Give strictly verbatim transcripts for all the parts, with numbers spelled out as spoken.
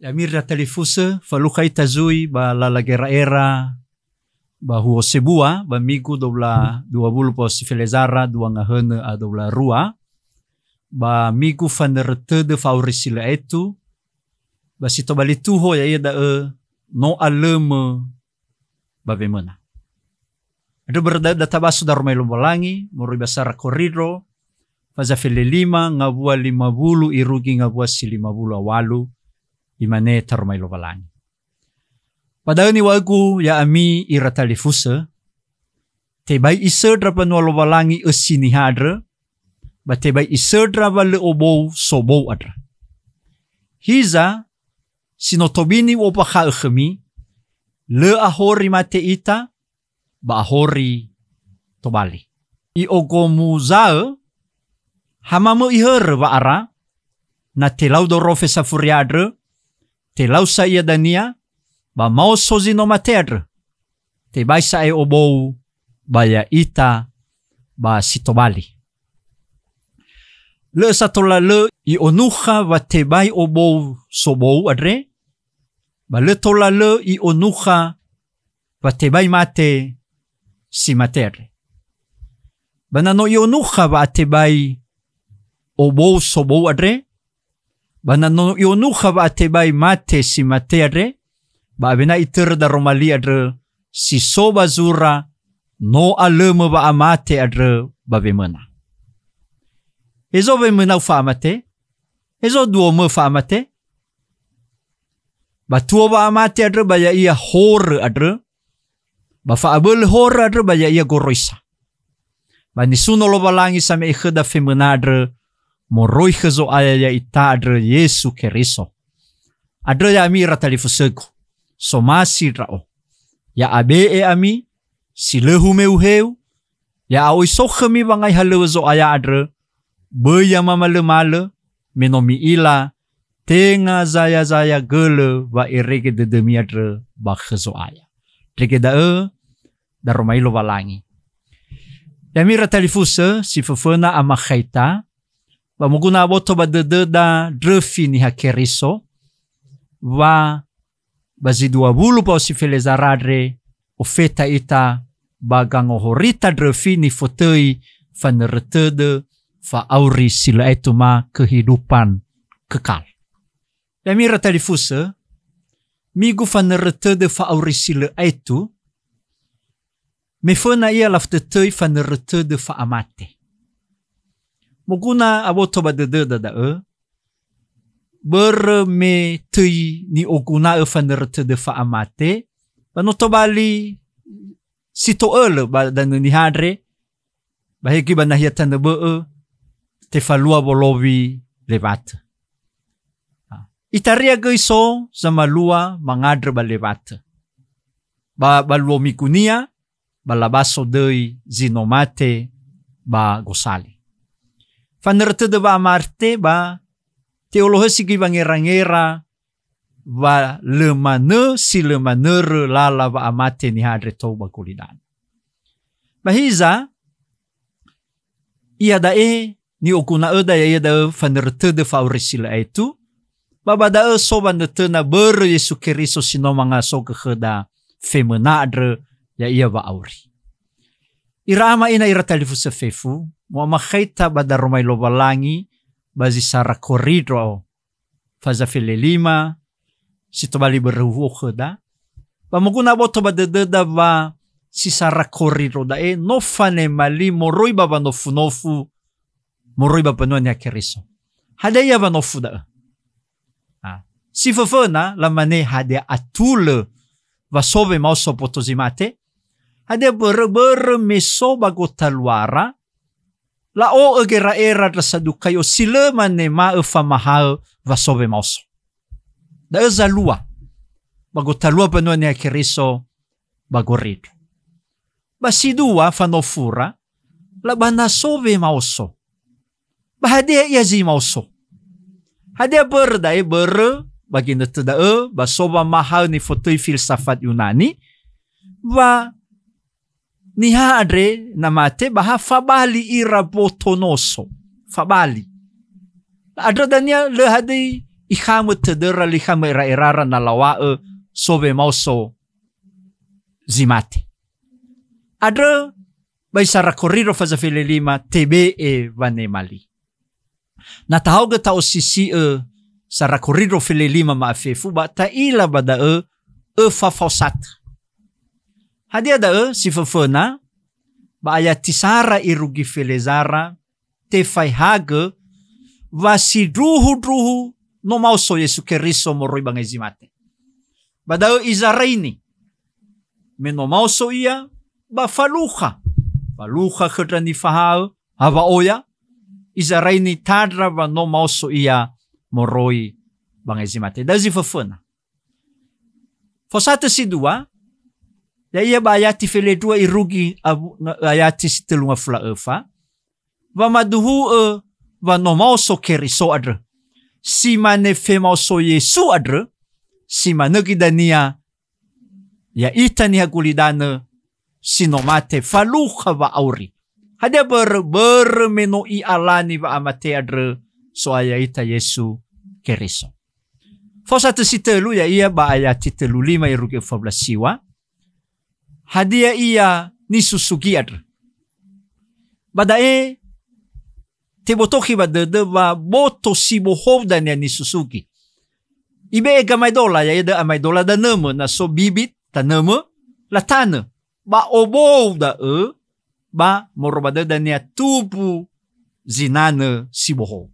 Ya'ami ira talifusö, falukha ita zui ba lala gera'era ba huo sebua, ba migu dua wulu ba si felezara dua ngahönö a dua wulu rua, ba migu fanörö tödö fa'auri si lö aetu, ba si tobali tuho ya'ia da'ö no alömö ba wemöna. Andrö börö da'ö da tabaso daroma Lowalangi, moroi ba sara Korindro, faza fele lima, ngawua lima wulu irugi ngawua si lima wulu a walu, imane taroma Lowalangi. Ba da'ö niŵa'ögu ya'ami ira talifusö, tebai isöndra mbanua Lowalangi ösi niha andrö, ba tebai isöndra wa lö obou sobou andrö. Hiza, si no tobini u'ombakha'ö khömi, lö ahori mate ita, ba ahori tobali. I'ogomuzaö, ha mamöi hörö wa'ara, na telau dorofe safuria andrö, telau sa ia dania, ba maoso zi no mate andrö. Tebai sa'ae obou ba ya'ita ba si tobali. Lö sa tola lö i'onukha wa tebai obou sobou andre, ba lö tola lö i'onukha wa tebai mate si mate andre. Ba na no i'onukha wa'atebai obou sobou andre, ba na no i'onukha wa'atebai mate si mate andre, ba awena itörö daroma li andrö si so ba zura, no alömö wa'amate andrö ba wemöna. Hezo wemönau fa'amate? Hezo duomö fa'amate? Ba tuo wa'amate andrö ba ya'ia horö andrö, ba fa'abölö horö andrö ba ya'ia goroisa. Ba nisuno Lowalangi same'e khöda femöna andrö moroi khö Zo'aya ya'ita andrö Yesu Keriso. Andrö ya'ami ira talifusögu, somasi ndra'o. Ya'abe'e ami, si lö humeuheu, ya'a'oi so khömi wangai halöŵö Zo'aya andrö, böi ya mamalömalö, me no mi'ila, tenga zayazaya gölö wa'erege dödömi andrö ba khö Zo'aya. Ndrege da'ö, daromai Lowalangi. Ya'ami ira talifusö, si föföna amakhaita, ba moguna aboto ba dödöda ndröfi Niha Keriso, wa ba zi dua wulu ba si felezara andre ofeta ita ba gangohorita ndröfi nifotöi fanörö tödö fa'auri si lö aetu ma kehidupan kekal. Ya'ami ira talifusö, migu fanörö tödö fa'auri si lö aetu, me föna ia lafotötöi fanörö tödö fa'amate. Moguna aboto ba dödöda da'ö, börö me töi ni'oguna'ö fanörö tödö fa'amate, ba no tobali si to'ölö ba danö Niha andre, ba he göi ba nahia tanö bö'ö, tefalua wolowi lewatö. Itaria göi so zamalua mangandrö ba lewatö. Ba, ba luo migunia, ba labaso döi zi no mate ba gosali. Fanörö tödö wa'amate ba te'olohösi göi wangerangera wa lö manö si lö manörö lala wa'amate Niha andre tou ba gulidanö. Ba hiza, iada'e ni'oguna'öda ya'ia da'ö fanörö tödö fa'auri si lö aetu, ba ba da'ö so wanötöna börö Yesu Keriso si no mangasogö khöda femöna andrö ya'ia wa'auri. Ira ama ina ira talifusö fefu, mu'amakhaita ba daromai Lowalangi ba zi sara Korindro faza fele lima, si tobali börö huhuo khöda. Ba moguna aboto ba dödöda wa si sara Korindro da'e no fanema li moroi ba wanofunofu, moroi ba mbanua Niha Keriso. Hadia ia wanofu da'ö? Ah, si föföna lamane hadia atulö wa so wemaoso boto zi mate? Hadia börö? Börö me so ba gotaluara, la'o'ö gera'era ndra Sadukaio si lö manema'ö famahaö wa so wemaoso. Da'ö zalua, ba gotalua mbanua Niha Keriso ba Korindro. Ba si dua fanofura, la ba na so wemaoso. Ba hadia ia zi maoso? Hadia börö da'e? Börö ba ginötö da'ö, ba so wamahaö nifotöi filsafat Yunani, wa niha andre na mate, ba ha fabali ira boto noso. Fabali. Andrö dania lö hadia ikhamö tödöra, likhamö era'erara na lawa'ö so wemaoso zi mate. Andrö ba isara koriro faza felelima tebe'e wanema li. Na tahaogö ta'osisi'ö sara koriro felelima ma'afefu, ba ta'ila ba da'ö öfa faosatö. Hadia da'ö si föföna? Ba ayati sara irugi felezara, tefaehagö wa sindruhundruhu no maoso Yesu Keriso moroi ba ngai zi mate. Ba da'ö Izaraini, me no maoso Ia, ba falukha. Falukha khö ndra nifahaö, ha wa'oya, Izaraini tandra wa no maoso Ia moroi ba ngai zi mate. Da'ö zi föföna. Faosatö si dua, ya'ia ba ayati felendrua irugi awu-, nga-, ayati si tölu ngafulu a öfa, wamaduhu'ö wa no maoso Keriso andrö. Si mane femaoso Yesu andrö, si manö göi dania ya'ita niha gulidanö si no mate falukha wa'auri. Hadia börö? Börö me no I'alani wa'amate andrö So'aya ya'ita Yesu Keriso. Faosatö si tölu, ya'ia ba ayati tölu lima irugi öfa wulu a siwa. Hadia ia nisusugi andrö? Ba da'e tebotokhi ba dödö wa boto si bohou dania nisusugi. Ibe'e gamaedola, ya'ia da'ö amaedola danömö, na so bibit tanömö, latanö. Ba obou da'ö, ba moroi ba dödö dania tumbu zinanö si bohou.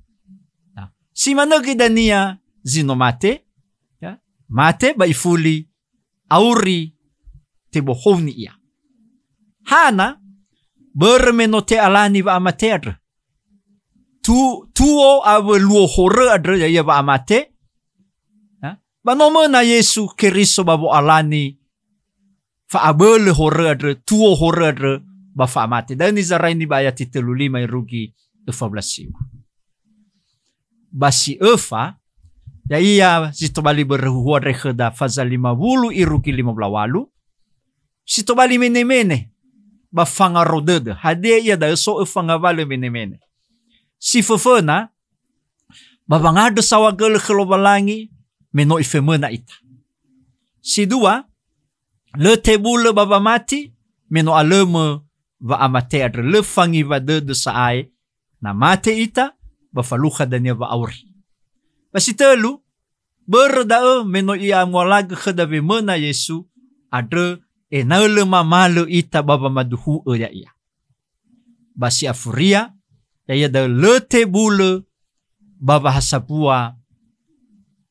Na, si manö göi dania zi no mate, ya, mate ba ifuli auri tebohouni ia. Hana? Börö me no te'alani wa'amate andrö. Tu-, tuo awö luo horö andrö, ya'ia wa'amate. Ya? Ba no möna Yesu Keriso ba wo'alani fa'abölö horö andrö, tuo horö andrö ba fa'amate. Da'ö nizaraini ba ayati tölu lima irugi öfa wulu a siwa. Ba si öfa, ya'ia zi tobali börö huhuo andre khöda faza lima wulu irugi lima wulu a walu, si tobali menemene ba fangaro dödö. Hadia ia da'ö? So öfa ngawalö menemene. Si föföna, ba wangandrö saohagölö khö Lowalangi me no Ifemöna ita. Si dua, lö tebulö ba wamati me no alömö wa'amate andrö. Lö fangiwa dödö sa'ae, na mate ita, ba falukha dania wa'auri. Ba si tölu, börö da'ö me no i'amualagö khöda wemöna Yesu andrö, ena'ö lö mamalö ita ba wamaduhu'ö Ya'ia. Ba si afuria, ya'ia da'ö lö tebulö ba wahasambua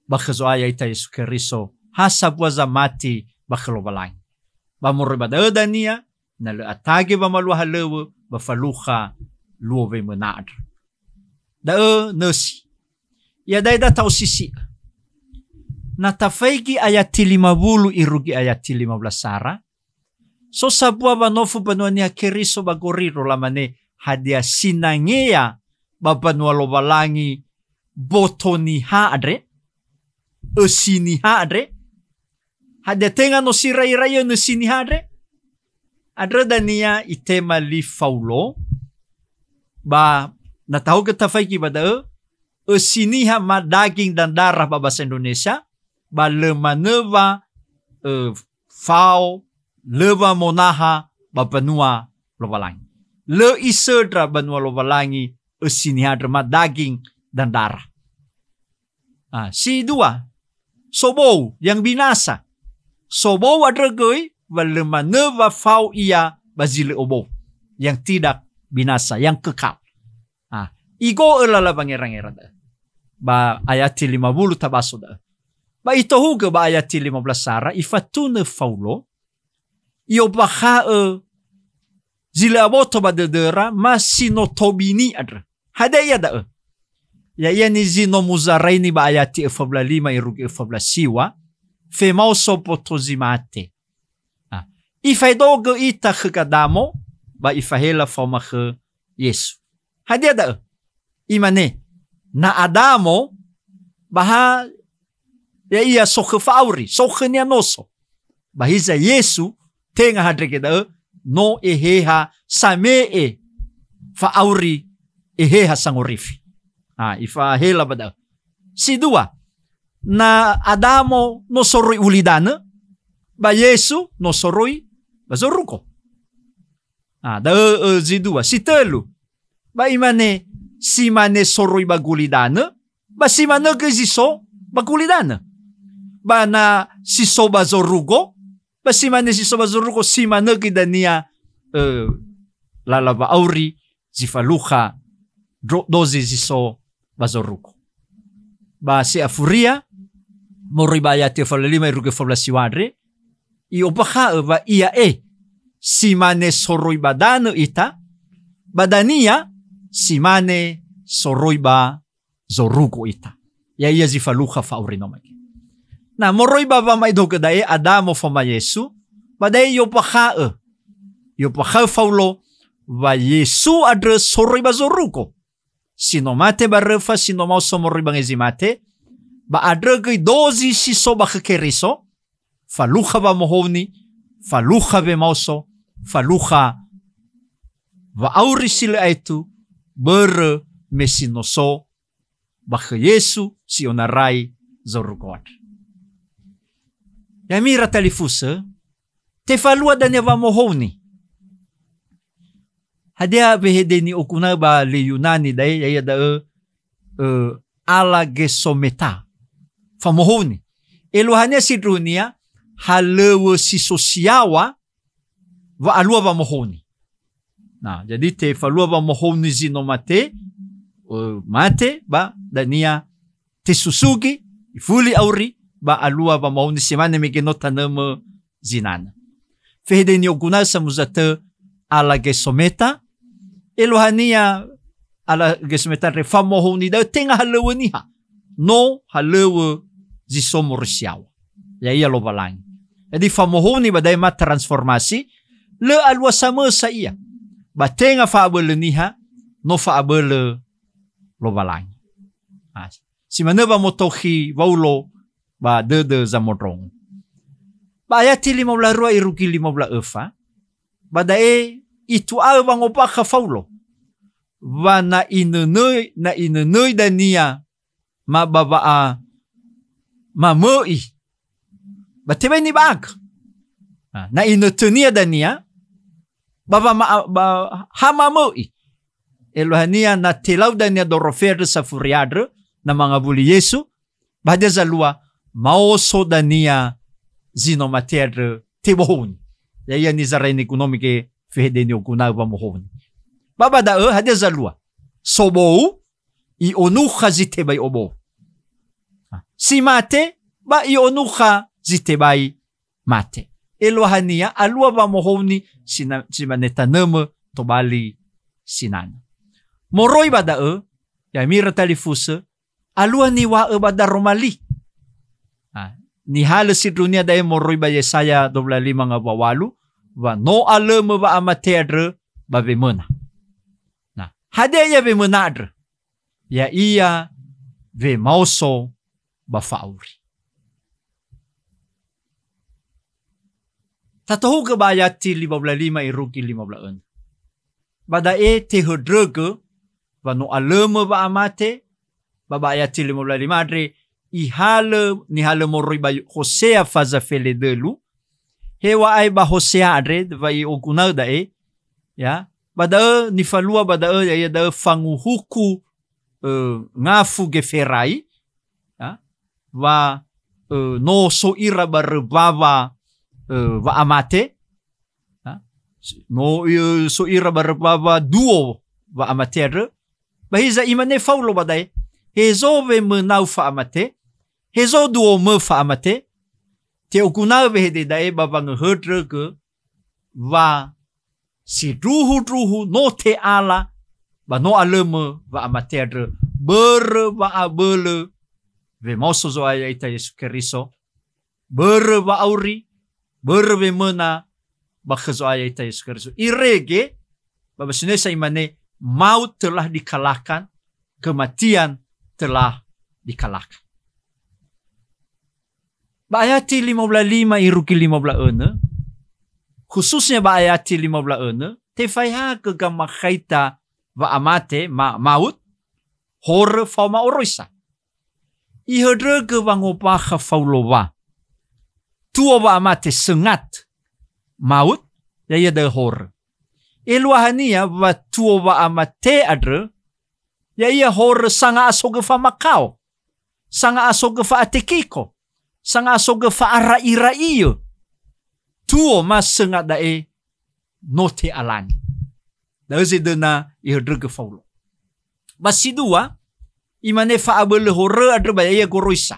ba khö Zo'aya ita Yesu Keriso, ha sambua zamati ba khö Lowalangi. Ba moroi ba da'ö dania, na lö atage wamalua halöŵö, ba falukha luo wemöna andrö. Da'ö nösi. Iada'e da ta'osisi'ö. Na tafaigi ayati lima wulu irugi ayati lima wulu a sara, so sambua wanofu mbanua Niha Keriso ba goriro, lamane, "Hadia sinangea ba mbanua Lowalangi boto niha andre? Ösi niha andre? Hadia tenga no si rai-rai önö si niha andre?" Andrö dania itema li Faulo, ba na tahaogö tafaigi ba da'ö, ösi niha ma daging dan darah ba bahasa Indonesia, ba lö manö wa, ö, fao, lö wa monaha ba mbanua Lowalangi. Lö isöndra mbanua Lowalangi, ösi niha andrö ma daging dan darah. Ah, si dua, sobou, yang binasa. Sobou andrö göi wa lö manö wa fao ia ba zi lö obou. Yang tidak binasa, yang kekal. Ah, igo'ö lala wangera-ngera da'ö. Ba ayati lima wulu tabaso da'ö. Ba itohugö ba ayati lima wulu a sara, ifatunö Faulo, i'ombakha'ö zi lö aboto ba dödöra, ma si no tobini andrö. Hadia ia da'ö? Ya'ia ni zi no muzaraini ba ayati öfa wulu a lima irugi öfa wulu a siwa, femaoso boto zi mate. Ah, ifaedogö ita khö Gadamo, ba ifahela faoma khö Yesu. Hadia da'ö? Imane, na Adamo, ba ha ya'ia so khö fa'auri, so khönia noso. Ba hiza Yesu, tenga handrege da'ö, no Eheha same'e fa'auri, Eheha sangorifi. Ah, ifahela ba da'ö. Si dua, Na Adamo no soroi ulidanö, ba Yesu no soroi ba zorugo. Ah, da'ö, ö, zi dua. Si tölu, ba imane, si mane soroi ba gulidanö, ba si manö göi zi so ba gulidanö. Ba na si so ba zorugo, ba si mane si so ba zorugo, si manö göi dania, ö, lala wa'auri zi falukha dro-, dozi zi so ba zorugo. Ba si afuria, moroi ba ayati öfa lima irugi öfa lima siwandre, i'ombakha'ö wa ia'e si mane soroi ba danö ita, ba dania si mane soroi ba zorugo ita. Ya'ia zi falukha fa'auri no mege. Na moroi ba wama'edogö da'e Adamo fama Yesu, ba da'e i'ombakha'ö, i'ombakha'ö Faulo wa Yesu andrö soroi ba zorugo. Si no mate ba röfa, si no maoso moroi ba ngezi mate, ba andrö göi dozi si so ba khö Keriso, falukha wamohouni, falukha wemaoso, falukha wa'auri si lö aetu, börö me si no so ba khö Yesu si onarai zorugo andrö. Ya'ami ira talifusö, tefalua dania wamohouni. Hadia wehede ni'oguna'ö ba le Yunani da'e, ya'ia da'ö, ö, alagesometa. Famohouni. Eluahania sindruhunia, halöŵö si so siaŵa wa'alua wamohouni. Na, jadi tefalua wamohouni zi no mate, ö, mate, ba dania tesusugi, ifuli auri, ba alua wamohouni si mane mege no tanömö zinanö. Fehede ni'oguna'ö samuza tö alagesometa, eluahania alagesometa andre famohouni da'ö tenga halöŵö niha. No halöŵö zi so moroi siaŵa. Ya'ia Lowalangi. Jadi famohouni ba da'e ma transformasi, lö alua samösa ia. Ba tenga fa'abölö niha, no fa'abölö Lowalangi. Ah, si manö wamotokhi Waulo ba dödö zamondrongo. Ba ayati lima wulu a rua irugi lima wulu a öfa, ba da'e itu'aö wangombakha Faulo, wa na inönöi, na inönöi dania ma ba wa'a-, mamö'i, ba tebai niba'agö. Na, na inötönia dania, ba wama-, ba ha mamö'i. Eluahania na telau dania dorofe andrö safuria andrö, na mangawuli Yesu, ba hadia zalua, maoso dania zi no mate andrö tebohouni. Ya'ia nizarai nigunomi ge fehede ni'oguna'ö wamohouni. Ba ba da'ö, hadia zalua? Sobou, i'onukha zi tebai obou. Si mate, ba i'onukha zi tebai mate. Eluahania alua wamohouni sina-, si mane tanömö tobali sinanö. Moroi ba da'ö, ya'ami ira talifusö, alua niŵa'ö ba daroma li. Ah, nihalö sindruhunia da'e moroi ba Yesaya dua wulu a lima ngawua walu, wa no alömö wa'amate andrö ba wemöna. Na, hadia ia wemöna andrö? Ya'ia wemaoso ba fa'auri. Tatohugö ba ayati lima wulu a lima irugi lima wulu a önö. Ba da'e tehöndrögö wa no alömö wa'amate, ba ba ayati lima wulu a lima andre ihalö, nihalö moroi ba Hosea faza feledölu, heŵa'ae ba Hosea andre wa i'oguna'ö da'e, ya, ba da'ö nifalua ba da'ö, ya'ia da'ö fanguhuku, ö, ngafu geferai, ya, wa, ö, no so ira ba römbawa, ö, wa'amate, ya, no, ö, so ira ba römbawa duo wa'amate andrö. Ba hiza imane Faulo ba da'e, hezo wemönau fa'amate, hezo duomö fa'amate, te'oguna'ö wehede da'e ba wangöhöndrögö wa sindruhu-ndruhu no te'ala ba no alömö wa'amate andrö, börö wa'abölö wemaoso Zo'aya ya'ita Yesu Keriso, börö wa'auri, börö wemöna ba khö Zo'aya ya'ita Yesu Keriso. Irege, ba bahasa Indonesia imane, maut telah dikalahkan, kematian telah dikalahkan. Ba ayati lima wulu a lima irugi lima wulu a önö, khususnya ba ayati lima wulu a önö, tefaehagö gamakhaita wa'amate, ma-, maut, horö faoma oroisa. Ihöndrögö wangombakha Faulo wa tuo wa'amate, sengat maut, ya'ia da'ö horö. Eluahania wa tuo wa'amate andrö, ya'ia horö sanga'asogö famakao, sanga'asogö fa'atekiko, sanga'asogö fa'ara'ira'iö. Tuo ma sengat da'e no te'alani. Da'ö zedöna ihöndrögö Faulo. Ba si dua, imane fa'abölö horö andrö ba ya'ia goroisa.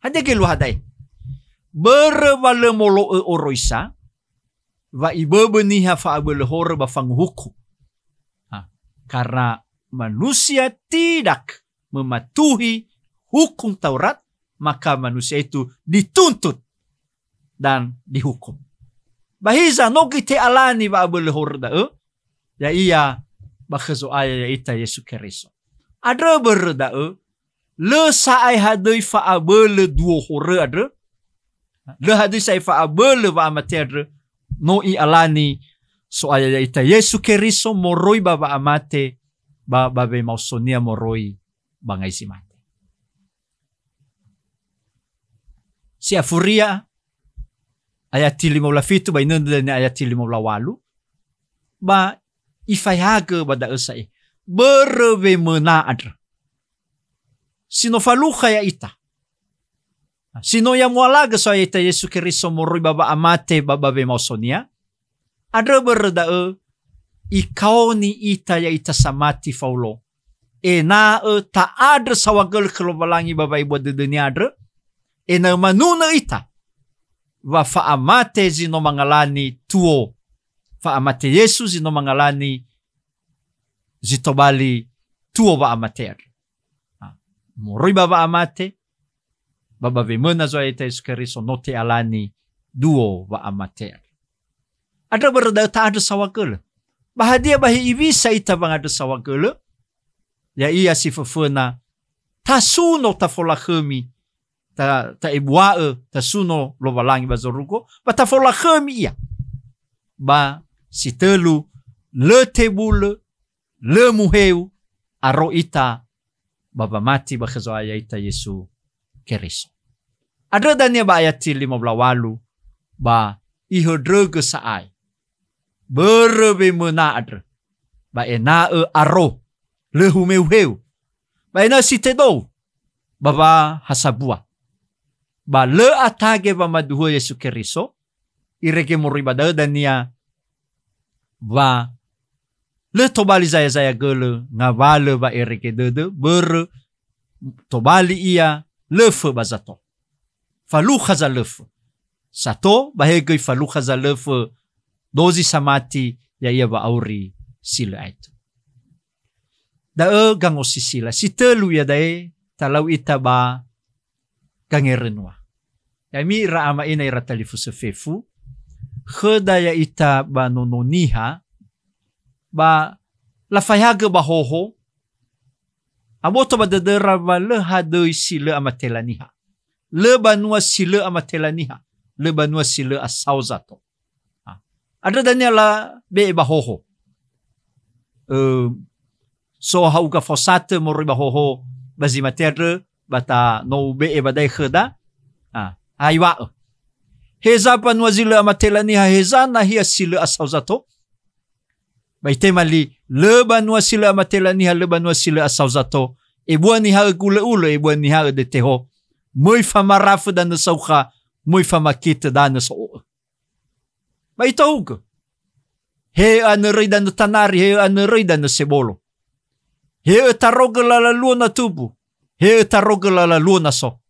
Hadia geluaha da'e? Börö wa lö molo'ö oroisa, wa iböbö niha fa'abölö horö ba fanguhuku. Ha, karena manusia tidak mematuhi hukum Taurat, maka manusia itu dituntut dan dihukum. Ba hiza no göi te'alani wa'abölö horö da'ö, ya'ia ba khö Zo'aya ya'ita Yesu Keriso. Andrö börö da'ö, lö sa'ae hadöi fa'abölö duo horö andrö, lö hadöi sa'ae fa'abölö wa'amate andrö, no i'alani So'aya ya'ita Yesu Keriso moroi ba wa'amate ba, ba wemaoso-Nia moroi ba ngai zi mate. Si afuria, ayati lima wulu a fitu ba inöndö dania ayati lima wulu a walu, ba ifaehagö ba da'ö sa'ae, börö wemöna andrö. Si no falukha ya'ita. Si no ya'amualagö So'aya ya'ita Yesu Keriso moroi ba wa'amate ba, ba wemaoso-Nia. Andrö börö da'ö, ikaoni ita ya'ita samati Faulo, ena'ö ta'andrö saohagölö khö Lowalangi ba wa'ebua dödö-Nia andrö, ena'ö manunö ita wa fa'amate zi no mangalani tuo, fa'amate Yesu zi no mangalani zi tobali tuo wa'amate andrö. Ha, moroi ba wa'amate, ba, ba wemöna Zo'aya ya'ita Yesu Keriso no te'alani duo wa'amate andrö. Andrö börö da'ö ta'andrö saohagölö. Ba hadia ba he'ewisa ita wangandrö saohagölö? Ya'ia si föföna, tasuno tafolakhömi, ta-, ta'ebua'ö, tasuno Lowalangi ba zorugo, ba tafolakhömi Ia. Ba si tölu, lö tebulö, lö muheu, aro ita ba wamati ba khö Zo'aya ya'ita Yesu Keriso. Andrö dania ba ayati lima wulu a walu, ba ihöndrögö sa'ae börö wemöna andrö, ba ena'ö aro, lö humeuheu, ba ena'ö si tedou, ba wa ha sambua. Ba lö atage wamaduhu'ö Yesu Keriso, irege moroi ba da'ö dania wa lö tobali zaya-zayagölö ngawalö wa'erege dödö, börö tobali ia löfö ba zato. Falukha zalöfö. Sato, ba he göi falukha zalöfö dozi samati, ya'ia wa'auri si lö aetu. Da'ö gangosisila. Si tölu iada'e, talau ita ba gangerönua. Ya'ami ira ama ina ira talifusö fefu, khöda ya'ita ba Nono Niha, ba lafaehagö ba hoho, aboto ba dödöra wa lö hadöi si lö amatela niha. Lö banua si lö amatela niha. Lö banua si lö asao zato. Ha. Andrö dania labe'e ba hoho. Ö, so ha'uga faosatö moroi ba hoho ba zi mate andrö, ba ta no ube'e ba da'e khöda. Ha, ha iŵa'ö. Heza banua zi lö amatela niha, heza nahia si lö asao zato? Ba itema li, lö banua si lö amatela niha, lö banua si lö asao zato. Ebua niha'ö gulö'ulö, ebua niha'ö deteho. Möi famarafö danö saukha, möi famakitö danö so'o'ö. Ba itohugö. He anöröi danö tanari, he anöröi danö sebolo. He ötarogö lala luo na tumbu, he ötarogö lala luo na so.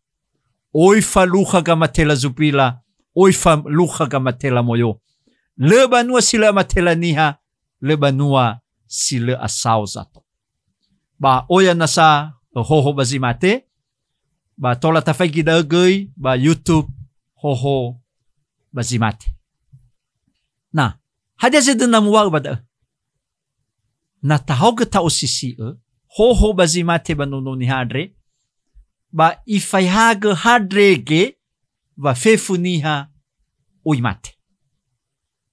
Oi falukha gamatela zubila, oi falukha gamatela moyo. Lö banua si lö amatela niha, lö banua si lö asao zato. Ba oya nasa hoho ba zi mate, ba tola tafaigi da'ö göi ba YouTube hoho ba zi mate. Na, hadia zedöna muŵa'ö ba da'ö? Na tahaogö ta'osisi'ö, hoho ba zi mate ba Nono Niha andre, ba ifaehagö handrege wa fefu niha oi mate.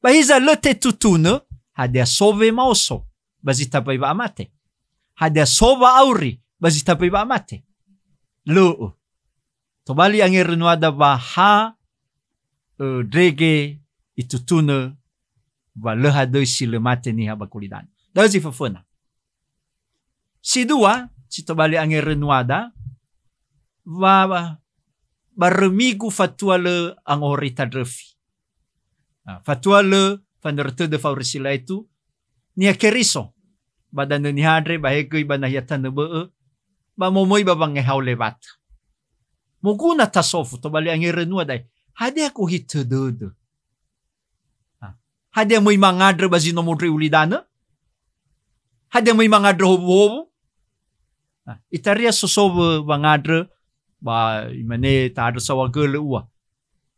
Ba hiza lö tetutunö, hadia so wemaoso ba zi tambai wa'amate? Hadia so wa'auri ba zi tambai wa'amate? Lö'ö. Tobali angerenuada wa ha, ö, ndrege itutunö wa lö hadöi si lö mate niha ba gulidanö. Da'ö zi föföna. Si dua, si tobali angerenuada, wa, wa, ba römigu fatua lö angohorita ndröfi. Ah, fatua lö fanörö tödö fa'auri si lö aetu, niha Keriso, ba danö niha andre, ba he göi ba nahia tanö bö'ö, ba momöi ba wangehao lewatö. Moguna tasofu, tobali angerenua da'e, hadia gohitö dödö? Ah, hadia möi mangandrö ba zi no mondröi ulidanö? Hadia möi mangandrö howuhowu? Ah, itaria sosowö wangandrö, ba imane, "Ta'andrö saohagölö ua."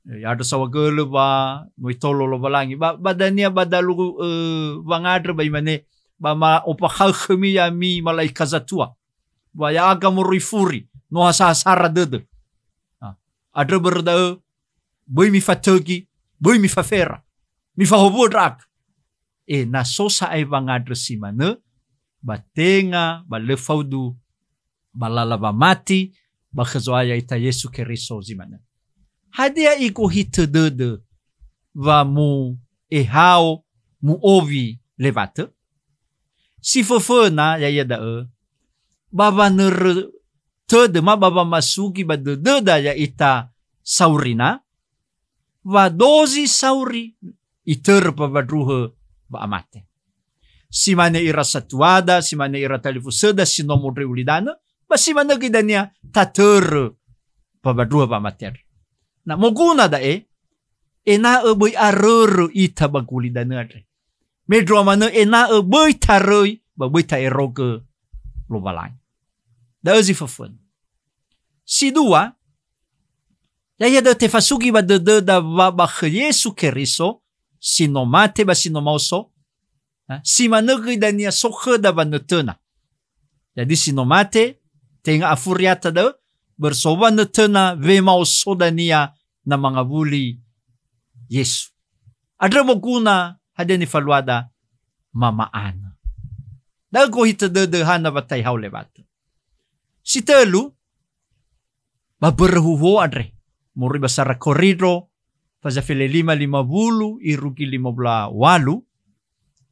Eh, ya'andrö saohagölö wa no itolo Lowalangi. Ba, ba dania ba dalu, eh, wangandrö ba imane, "Ba ma-, ombakha'ö khömi ya'ami mala'ika zatua. Wa ya'aga moroi furi, no hasahasara dödö." Ah, andrö börö da'ö, böi mifatögi, böi mifafera, mifahowu'ö ndra'aga. Eh, na so sa'ae wangandrö si manö, ba tenga, ba lö faudu, ba lala wamati ba khö Zo'aya ita Yesu Keriso zi manö. Hadia igohitö dödö wa mu'ehao, mu'owi lewatö? Si föföna ya'ia da'ö, ba wanörö tödö ma ba wamasugi ba dödöda ya'ita saurina, wa dozi sauri itörö ba wandruhö wa'amate. Si mane ira satuada, si mane ira talifusöda si no mondröi ulidanö, ba si manö göi dania tatörö ba wandruhö wa'amate andre. Na moguna da'e, ena'ö böi arörö ita ba gulidanö andre. Mendrua manö ena'ö böi taröi ba böi ta'erogö Lowalangi. Da'ö zi föföna. Si dua, ya'ia da'ö tefasugi ba dödöda wa ba khö Yesu Keriso, si no mate ba si no maoso, ha, si manö göi dania so khöda wanötöna. Jadi si no mate, tenga afuriata da'ö, börö so wanötöna wemaoso dania na mangawuli Yesu. Andrö moguna hadia nifaluada, mama'anö. Da'ö gohitö dödö hana wa ta'ehao lewatö. Si tölu, ba börö huhuo andre, moroi ba sara Korindro, fazafele lima lima wulu irugi lima wulu walu,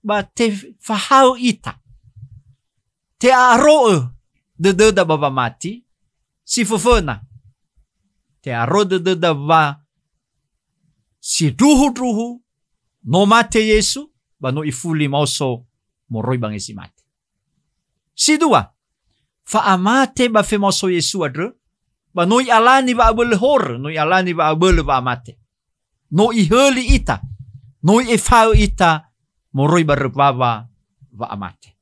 ba tefahaö ita, te'a'aro'ö dödöda ba wamati, si föföna, te'a'aro'ö dödöda wa sindruhundruhu no mate Yesu, ba no ifuli maoso moroi ba ngezi mate. Si dua, fa'amate ba femaoso Yesu andrö, ba no i'alani wa'abölö horö, no i'alani wa'abölö wa'amate. No ihöli ita, no i'efa'ö ita moroi ba römbawa wa'amate.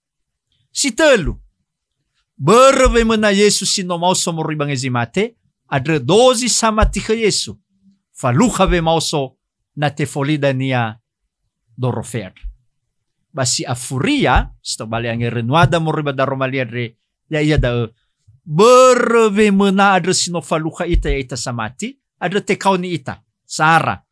Si tölu, börö wemöna Yesu si no maoso moroi ba ngezi mate, andrö dozi samati khö Yesu, falukha wemaoso na tefoli dania dorofe andrö. Ba si afuria, si tobali angerenuada moroi ba daroma li andre, ya'ia da'ö, börö wemöna andrö si no falukha ita ya'ita samati, andrö tekaoni ita, sara.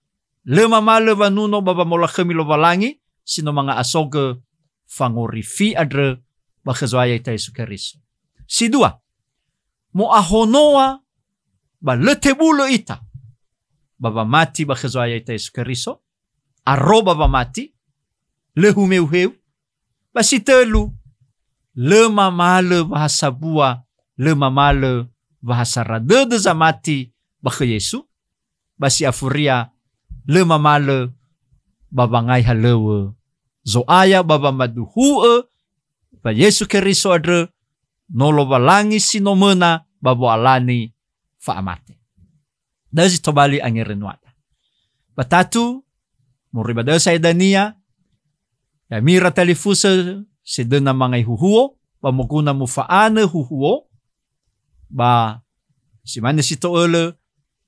Lö mamalö wanuno ba wamolakhömi Lowalangi, si no manga'asogö fangorifi andrö ba khö Zo'aya ita Yesu Keriso. Si dua, mo'ahonoa ba lö tebulö ita ba wamati ba khö Zo'aya ita Yesu Keriso, aro ba wamati, lö humeuheu, ba si tölu, lö mamalö wa ha sambua, lö mamalö wa ha sara dödö zamati ba khö Yesu, ba si afuria, lö mamalö ba wangai halöŵö Zo'aya ba wamaduhu'ö wa Yesu Keriso andrö no Lowalangi si no möna ba wo'alani fa'amate. Da'ö zi tobali angerenuada. Ba tatu, moroi ba da'ö sa'ae dania, ya'ami ira talifusö sedöna mangai huhuo, ba moguna mufa'anö huhuo, ba si mane si to'ölö,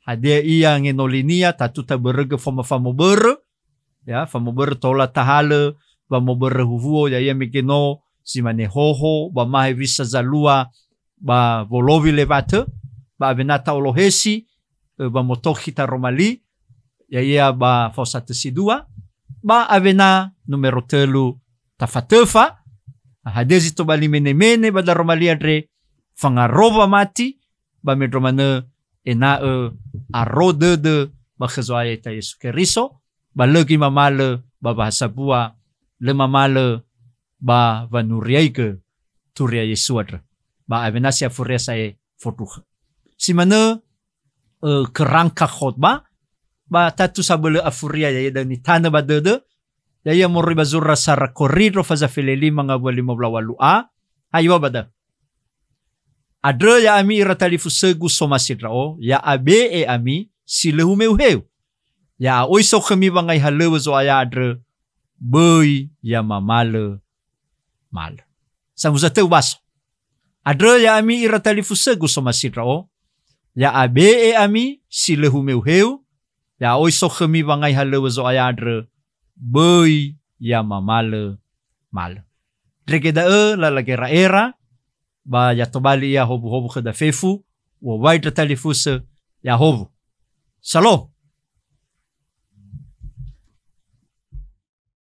hadia ia ngenolinia, tatu tabörögö fama-, famobörö, ya, famobörö tola tahalö, wamobörö huhuo, ya'ia mege no si mane hoho, ba ma hewisa zalua, ba wolowi lewatö, ba awena ta'olohesi, ö, ba motokhi taroma li, ya'ia ba fao satö si dua, ba awena numero tölu tafatöfa, hadia zi tobali menemene ba daroma li andre, fangaro wamati, ba mendrua manö ena'ö aro dödö ba khö Zo'aya ita Yesu Keriso, ba lö göi mamalö ba wahasambua, lö mamalö ba wanuriaigö turia Yesu andrö. Ba awena si afuria sa'ae fondruhö. Si manö, ö, kerangka khotbah, ba tatu sabölö afuria ya'ia da'ö nitanö ba dödö, ya'ia moroi ba zura sara Korindro faza fele lima ngawua lima wulu a, ha iŵa'ö ba da'ö. Andrö ya'ami ira talifusögu somasi ndra'o, ya'abe'e ami si lö humeuheu. Ya'a'oi so khömi wangai halöŵö Zo'aya andrö, böi ya mamalö malö. Samuza tö ubaso. Andrö ya'ami ira talifusögu somasi ndra'o, ya'abe'e ami si lö humeuheu, ya'a'oi so khömi wangai halöŵö Zo'aya andrö, böi ya mamalö malö. Ndrege da'ö lala gera'era, ba ya tobali ia howuhowu khöda fefu, uŵa'ö ndra talifusö, ya howu. Salom.